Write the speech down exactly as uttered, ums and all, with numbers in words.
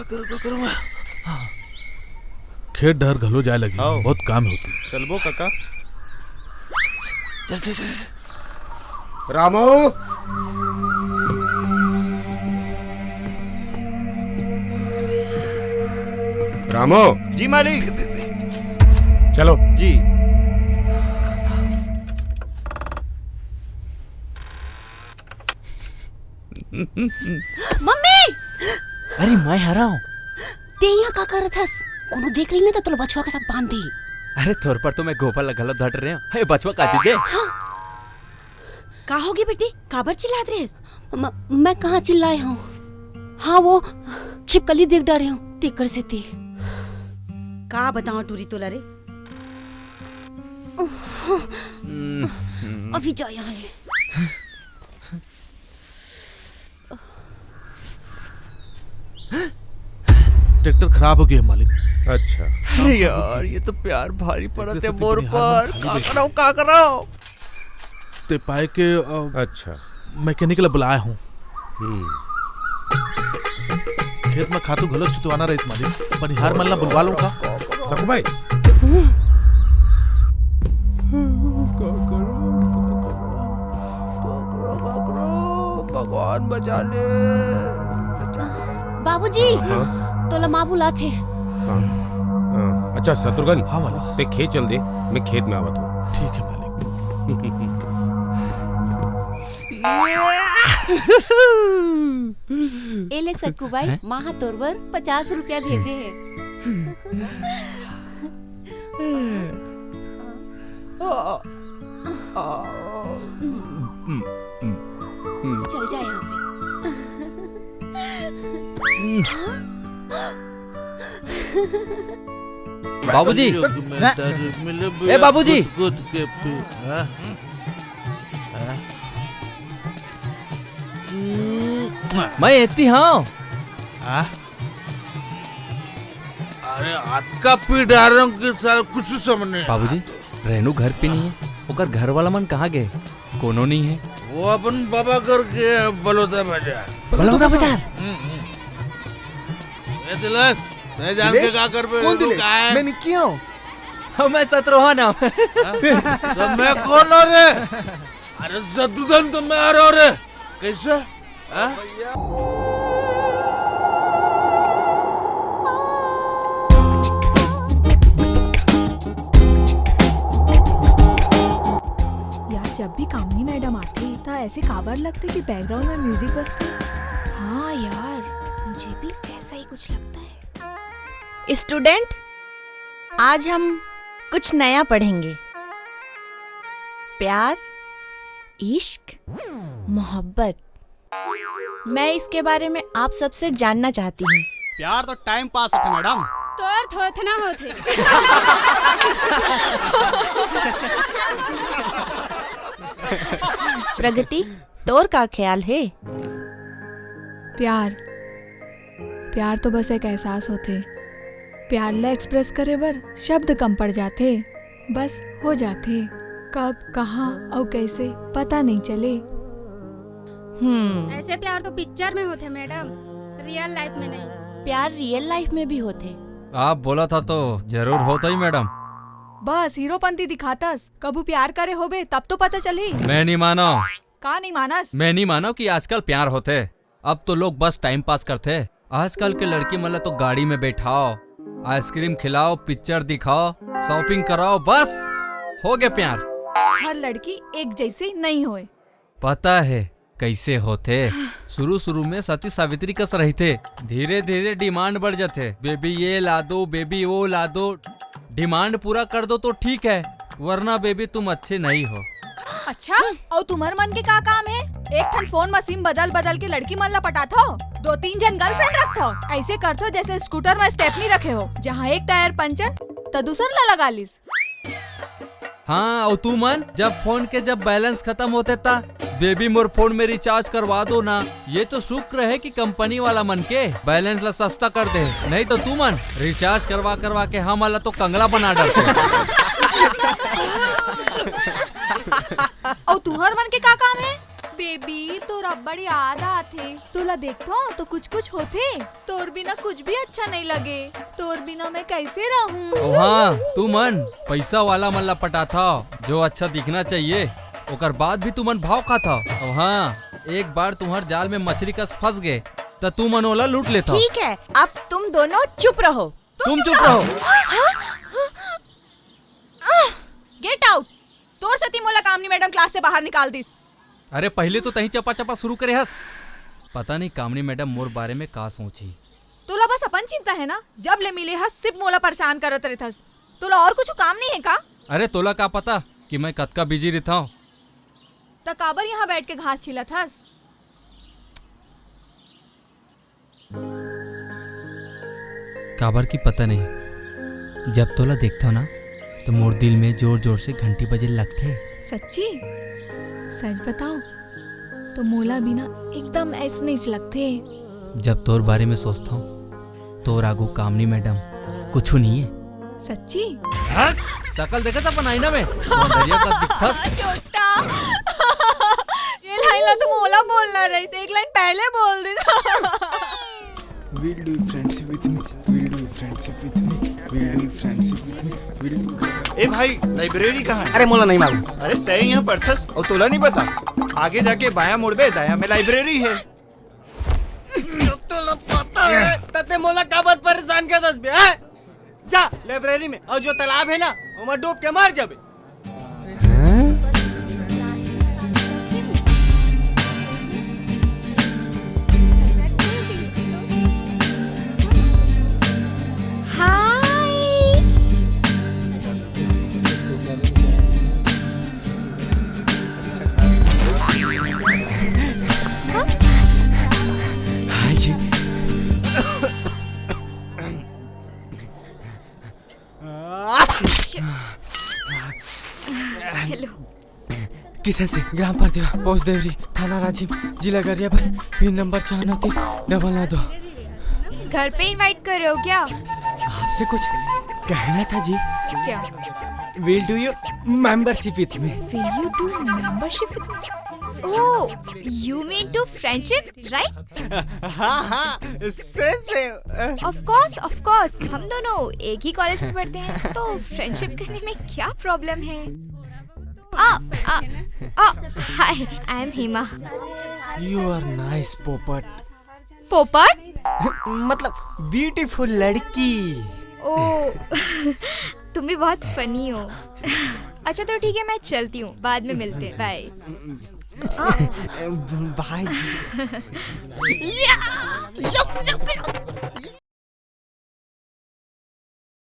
करो, करो, करो। खेत डहर घलो जाए लगी, हव। बहुत काम होती। चलबो काका। चल, चल, चल, चल। रामू। रामू। जी मालिक। चलो। जी। मम्मी! अरे, मैं हरा हूँ। ते यहाँ का करत हस? कोनो देख ली ना तो तोला बछवा के साथ बांध दी। अरे, तोर पर तो मैं गोबर ला घलो धर रहे हूँ। हे, बछवा का दीजिए। हाँ। का होगे बेटी? काबर चिल्लात रहेस? म-, मैं कहाँ चिल्लाए हूँ? हाँ, वो छिपकली देख डारे हूँ, तेकर सेती। का बताओ टूरी तोला रे? अभी जा यहाँ ले। ट्रैक्टर खराब हो गया है, मालिक। अच्छा। अरे यार, ये तो प्यार भारी पड़त है मोर पर। का कराओ, का कराओ? ते पाए के, अ, अच्छा। मैकेनिक ला बुलाया हूँ। हम्म। खेत में खातू घलो छितवाना रहित, मालिक। बनिहार मन ला बुलवा लूँ का? सकू भाई। का करो, का करो, का करो, का करो? भगवान बचा ले। बाबूजी, हाँ? तोला माँ बुलात हे। हाँ, हाँ। अच्छा शत्रुघ्न, हाँ मालिक। ते खेत चल दे, मैं खेत में आवत हूँ। ठीक है मालिक। ए ले सक्कू भाई, हैं? माँ हा तोर बर पचास रुपया भेजे हे। चल जा यहाँ से। बाबूजी। ए बाबूजी। मैं एती हूँ। अरे, अतका पी डारे हूँ कि साला कुछ समझ नहीं। बाबूजी, रेनू घर पे नहीं है। ओकर घर वाला मन कहाँ गए? कोनो नहीं है। वो अपन बाबा घर के बलौदा बाजार। बलौदा बाजार? हम्म, हम्म। ए दिलेश, मैं जान के दिलेश? का करबे? कौन दिलेश? मैं निक्की हूँ। हाँ, मैं सतरोहन हूँ। हाँ? तो मैं कौन हूँ रे? अरे जद्दूदन तो मैं आ रहा हूँ रे। कैसे? हाँ? यार, जब भी कामनी मैडम आती, तो ऐसे काबर लगते कि बैकग्राउंड में म्यूजिक बजते। हाँ यार, मुझे भी ऐसा ही कुछ लगता है। स्टूडेंट, आज हम कुछ नया पढ़ेंगे। प्यार, इश्क, मोहब्बत। मैं इसके बारे में आप सबसे जानना चाहती हूँ। प्यार तो टाइम पास होता मैडम। तोर थोथना होथे। प्रगति, तोर का ख्याल हे? प्यार, प्यार तो बस एक एहसास होथे। प्यार ला एक्सप्रेस करे बर शब्द कम पड़ जाथे। बस हो जाथे। कब, कहाँ अउ कैसे, पता नहीं चले। हम्म। ऐसे प्यार तो पिक्चर में होथे मैडम, रियल लाइफ में नहीं। प्यार रियल लाइफ में भी होथे। आप बोला था तो जरूर होता ही मैडम। बस हीरोपंती दिखातस, कभू प्यार करे होबे तब तो पता चलही। मैं नहीं मानो। का नहीं मानस? मैं नहीं मानो कि आजकल प्यार होथे। अब तो लोग बस टाइम पास करथे। आजकल के लड़की मन ला तो गाड़ी में बैठाओ, आइसक्रीम खिलाओ, पिक्चर दिखाओ, शॉपिंग कराओ, बस हो गया प्यार। हर लड़की एक जैसी नहीं होए। पता है कैसे होथे? शुरू शुरू में सती सावित्री कस रहिथे, धीरे धीरे डिमांड बढ़ जाथे, बेबी ये ला दो, बेबी वो ला दो। डिमांड पूरा कर दो तो ठीक है, वरना बेबी तुम अच्छे नहीं हो। अच्छा, अउ तुम्हर मन के का काम हे? एक ठन फोन म सिम बदल बदल के लड़की मन ला पटाथो, दो तीन झन गर्लफ्रेंड रखथो, ऐसे करथो जैसे स्कूटर म स्टेपनी रखे हो, जहाँ एक टायर पंचर त दूसर ला लगा लिस। हाँ, अउ तुमन जब फोन के जब बैलेंस खत्म होथे त, बेबी मोर फोन में रिचार्ज करवा दो ना। ये तो शुक्र है कि कंपनी वाला मन के बैलेंस ला सस्ता कर दे, नहीं तो तुमन रिचार्ज करवा करवा के हमन ला तो कंगला बना डालते। अउ तुहर मन के का काम हे? बेबी, तोर अब्बड़ याद आथे। तोला देखथव तो कुछ कुछ होथे। तोर बिना कुछ भी अच्छा नहीं लगे। तोर बिना मैं कैसे रहूं? ओ हाँ, तू मन पैसा वाला मन ला पटाथव, जो अच्छा दिखना चाहिए, ओकर बाद भी तू मन भाव खाथव। ओ हाँ, एक बार तुम्हर जाल में मछली कस फंस गे, त तू मन ओला लूट लेथव। ठीक है, अब तुम दोनों चुप रहो। तुम चुप रहो। Get out! तोर सेती मोला कामनी मैडम क्लास से बाहर निकाल दिस। अरे, पहले तो तहीं चपा चपा शुरू करे हस। पता नहीं कामनी मैडम मोर बारे में का सोची। तोला बस अपन चिंता है ना, जब ले मिले हस सिर्फ मोला परेशान करत रहथस। तोला और कुछ काम नहीं है का? अरे, तोला का पता कि मैं कतका बिजी रहता हूँ। त काबर यहाँ बैठ के घास छीलत हस? काबर की पता नहीं, जब तोला देखथव ना, तो मोर दिल में जोर जोर से घंटी बजे लगथे। सच्ची? सच बताओ, तो मोला भी ना एकदम ऐसनेच लगथे। जब तोर बारे में सोचथव, तोर आगू कामनी मैडम कुछ नहीं है। सच्ची? हाँ? शकल देखत अपन आईना में, सौंदर्य का दिखथस। छोटा, ये लाइन ला तो मोला बोलना रहिस, एक लाइन पहले बोल दे। Will do friendship with me? Will do friendship with me? Will do friendship with me? Will do... ए भाई, लाइब्रेरी कहाँ है? अरे मोला नहीं मालूम। अरे तय यहाँ पढ़थस और तोला नहीं पता? आगे जाके बायां मुड़बे, दायां में लाइब्रेरी है। जब तोला पता है, तते मोला काबर परेशान करथस बे, हैं? जा लाइब्रेरी में, और जो तालाब है ना, ओमा डूब के मर जाबे। हाय। हाँ जी। हेलो। किशन सिंह, ग्राम परदेवा, पोस्ट देवरी, थाना राजिम, जिला गरियाबंद, पिन नंबर चार नौ तीन डबल नौ दो। घर पे इनवाइट कर रहे हो क्या? आपसे कुछ कहना था जी। क्या? Will do you membership with me? Will you do membership with me? Oh, you mean to friendship, right? हाँ हाँ, सेम सेम। Of course, of course, हम दोनों एक ही कॉलेज में पढ़ते हैं, तो फ्रेंडशिप करने में क्या प्रॉब्लम है? आ, आ, आ, hi, I am Hema. You are nice, पोपट। पोपट? मतलब ब्यूटीफुल लड़की। ओ, तुम भी बहुत फनी हो। अच्छा तो ठीक है, मैं चलती हूँ, बाद में मिलते हैं, बाय। बाय जी।